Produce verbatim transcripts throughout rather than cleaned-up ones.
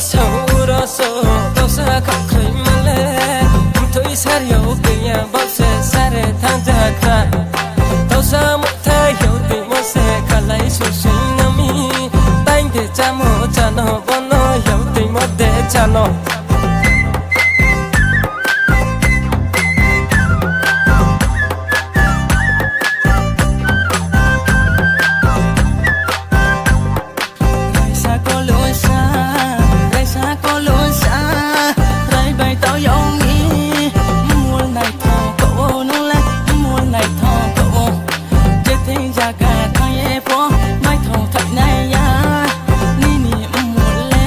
Sauro so, tausa khakhoi male, mthoi sar yau tei ya, bau se sare thang jakha. Tausa mukthai yau tei mo se khalai so sing nami. Taing de chamo chano, bono yau tei mo de chano. Raisa kolusa, raisa kolusa, rai bai tau yong ni, mul naithok kho o, nung le mul naithok kho o. Jething zaga thang ye pho, maithok thainai ya, nini mul le,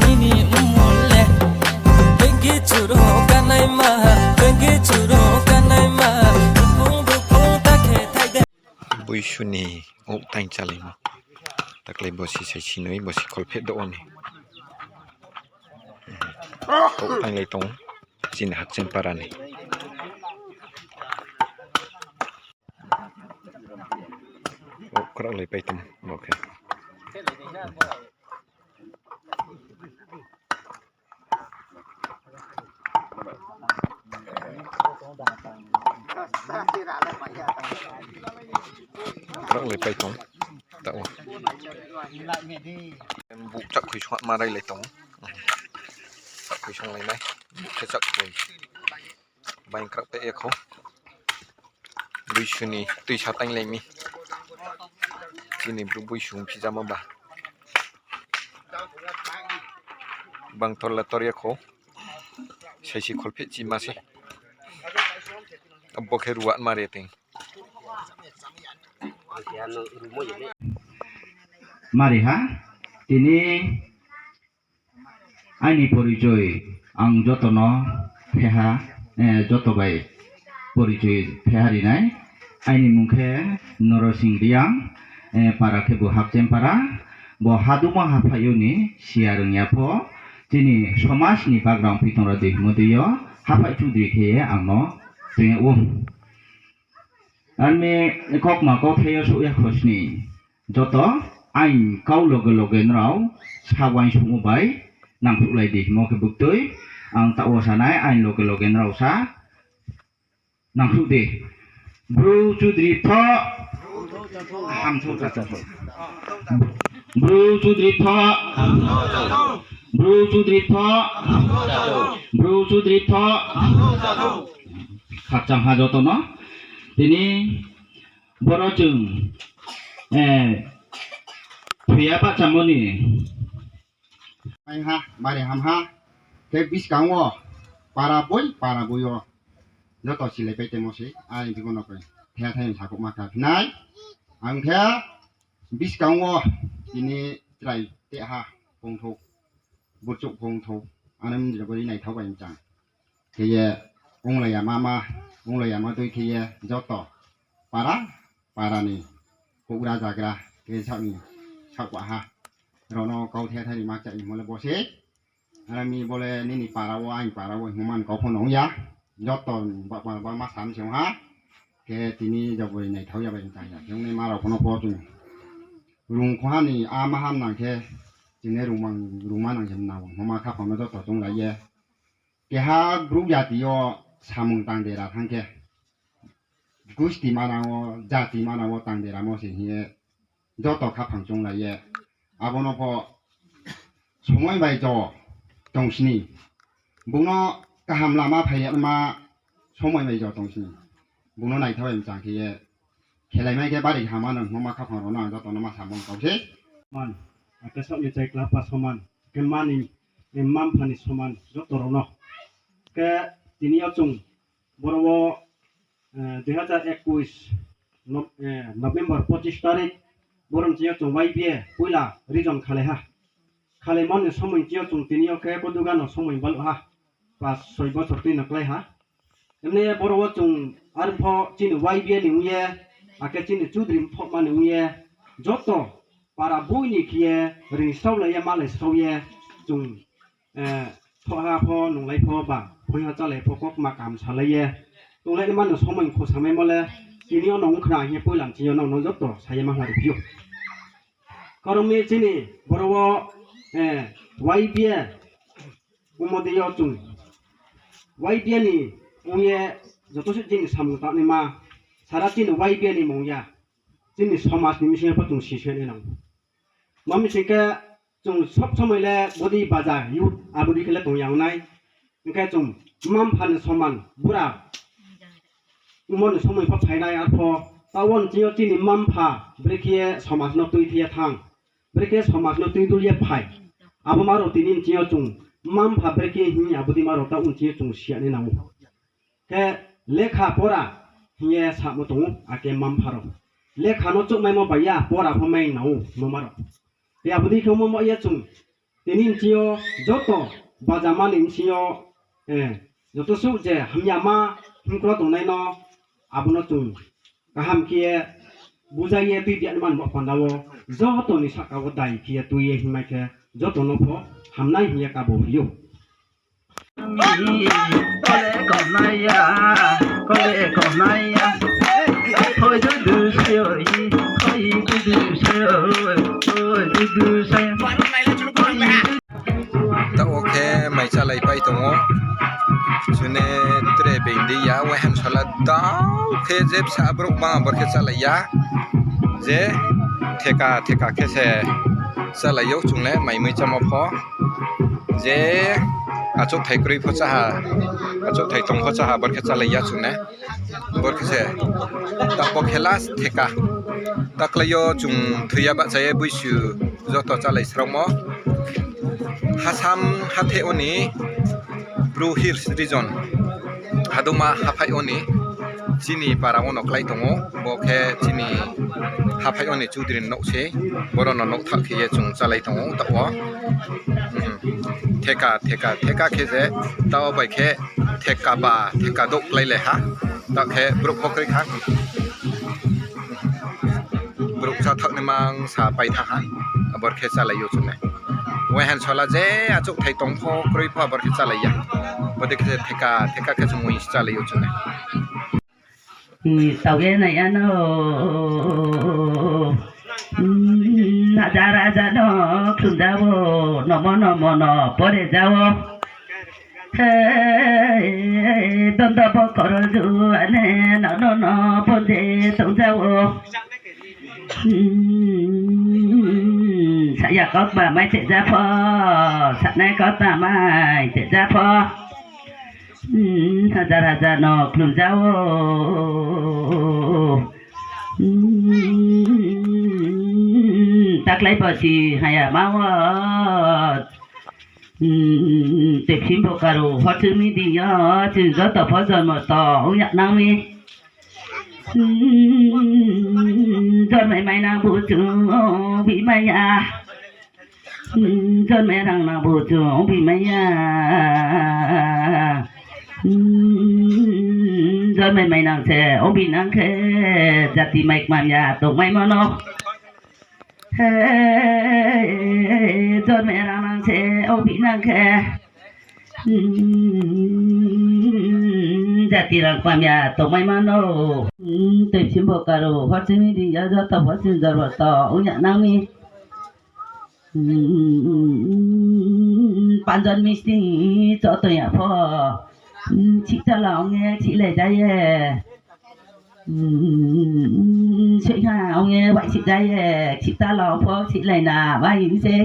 nini mul le. Bengi churo kanai ma, bengi churo kanai ma, bupung bupung ta khe thai de. Boisu ni ouh taing chalaimo. Taklai bosi sai sinoi, bosi kholpheh do o ni. Ouh tainglai tong, chini Hakchen para ni. Ouh kraklai pai tong, bo khe. Kraklai pai tong, tao. Buh chahkhoi sung ma railai tong. Chahkhoi sunglainai. Buh khe chahkhoi. Baing krak tei ya kho. Boisu ni tuisa tainglai mi. Chini bru boisu phijamo ba. Bang tor la tor ya kho. Saisi kholpheh chima se. Abo khe ruat ma re teng. Mari ha, tini aini porichoi ang joto no pheha, eh, joto bai porichoi pheha rinai. Aini mung khe Norosing Reang, eh, para khe bo Hakchen para, bo Haduma haphai yo ni siya rung ya pho, chini somaj ni background phi tong ra di himo dei yo, haphai chudri khe ye ang no tong ya ou. Armi kokma kauthai yo souh ya khosni. Joto aini kau loge loge nrao sa uaingsouhmo bai nangkhruhlai di himo khe buktui. Ang taoh wo sanai aini loge loge nrao sa nangkhruh di. Bru Chudri pho. Hamsouh sa sa. Bru Chudri pho. Bru Chudri pho. Bru Chudri pho. Khakchang ha joto no. Tini boro chung, eh, thoiya bahchamo ni. Mai ha, bari ham ha. Khe buskang wo para boi, para boi yo joto silai pai tongmo se, aini bikon no khe thai thai ni sakhouh ma kha phinai. Ang khe buskang wo tini chrai te ha, pongthou, burchouh pongthou, ano mjra bari naithao bai mchang. Khe ye onglai ya ma ma, onglai ya ma tui khe ye joto para, para ni houhgra jagra, khe saoh ni saohkwa ha. Rao no kau the thai ri ma kchai himo le bo se. Armi bo le nini para wo, aini para wo himo man kau pho no ong ya. Joto ba, ba, ba ma sam se ong ha. Khe tini jabori naithao ya bai mchang ya. Khe ongnai ma rao pho no pho chung rung kho ha ni a ma ham nang khe, chini rungmang, rungma nang khe mnang himo ma khaphang no joto chunglai ye. Keha brouh jati yo samung tang dera thanng khe, gusti manang wo, jati manang wo tang deramo se hing ye, joto khaphang chunglai ye, abo no pho somoi bai jo tong sini. Bung no kaham lama phai yama somoi bai jo tong sini. Bung no naithao bai mchang khe ye, khelai mai khe bari kaham ano hingmo ma khaphang rao no ang joto no ma samung kau se. Man, akhe saoh ni chai kla pha soman, khe mani, eh, mma mpha ni soman joto rao no. Khe tini yo chung boro wo, eh, dui hazar ekush Nov-, eh, November pochis tarik, boro ni ching yo chung Y B A poila region khalai ha. Khalaimo ni somoi ching yo chung tini yo khe koduga no somoi baluh ha. Pas soi bosor tui no klái ha. Emne boro wo chung arpho chini Y B A ni ong ye, akhe chini chudri mthohma ni ong ye, joto para boi ni khe ye, ring sraolai ye, malai srao ye, chung, eh, thoh ha pho, nunglai pho ba, phoi ha chálai pho, kokma kaham salai ye, tonglai ni mano somoi khosamaimo le, tini yo no ongkhna hing ye poila ni ching yo no, no joto sa ye ma hla ri phi ou. Karon mi chini boro wo, eh, YBA, ongmo dei yo chung YBA ni ong ye joto se chini samung tangnaima, sara chini YBA ni mung ya, chini somaj ni bsing yo pho chung sisoi nai nang. Ma bsing khe chung sob somoi le bodei baja youth abo dei khe le tong ya ong nai. Hing khe chung mma-mpha ni soman bura ongmo ni somoi pho phainai, arpho taoh wo nching yo chini mma-mpha brekhe ye somaj no tuithei ye thanng, brekhe somaj no tuidul ye phai, abo ma rao tini nching yo chung mma-mpha brekhe hing abo dei ma rao taoh nching yo chung si ya nai nang ou. Khe lekha pora hing ye samo tong ou, akhe mma-mpha rao lekha no chouhmaimo bai ya, pora pho mai nang ou hingmo ma rao. Khe abo dei khe ongmo ma ye chung tini nching yo joto bajama ni bsing yo, joto suh je hamyama himkro tongnai no, abo no chung kaham khe ye bujai ye tuibi ya ni man bo panda wo, joto ni sahka wo dai khe ye tui ye hingmai khe joto no pho hamnai hing ye kabo phi ou. Taoh wo khe mai chálaipai tong ou. Chune tre being dei ya, waihan sala tau khe je bsa brouh bang abor khe chálai ya. Je theka theka khe se chálai ou chung le mai mui chámo pho. Je achouhthai kroi pho cháha, achouhthai tong pho cháha, abor khe chálai ya chung le. Abor khe se, taoh bo khe last theka. Taklái yo chung thoi ya bahcha ye boisu joto chálai sraomo. Hasam hatheh wo ni Bru Hills region haduma haphaih wo ni chini para wo no klái tong ou, bo khe chini haphaih wo ni chudri ni nouh se, boro no nouhthaoh khe ye chung chálai tong ou taoh wo. Theka theka theka khe je, taoh bai khe theka ba theka douh kláilai ha, taoh khe brouh pho kroi kha. Brouh cháthaoh ni mang sa pai thanng ha, abor khe chálai ou chung le. Waihan sala je achouhthai tong pho kroi pho abor khe chálai ya. Bodei khe theka theka khe chung mui chálai ou chung le. Tau ye nai ya no, hajar hajar no khlum ja ou, nomo nomo no pore ja ou. He, dondo bo koro ju ane, nono no bonde tong ja ou. Saya kautma mai te ja pho, sanai kautma mai te ja pho. Hajar hajar no khlum ja ou. Taklái bo si haya ma wo. Tepsim bo karo, hor chini di yo, chini joto pho jormo to ong ya nang mi. Jormai mai nang bu chung bi mai ya. Jormai rang nang bu chung bi mai ya. Jormai mai nang se ong bi nang khe, jati mai kmam ya tongmaimo no. He, jormai rang nang se ong bi nang khe, jati rang kmam ya tongmaimo no. Tepsim bo karo, hor chini di yo joto pho chini jormo to ong ya nang mi. Panjon misti cho tong ya pho, chihchala ong ye chihlai ja ye. Soiha ong ye waihsih ja ye, chihchala ong pho chihlai na mai se.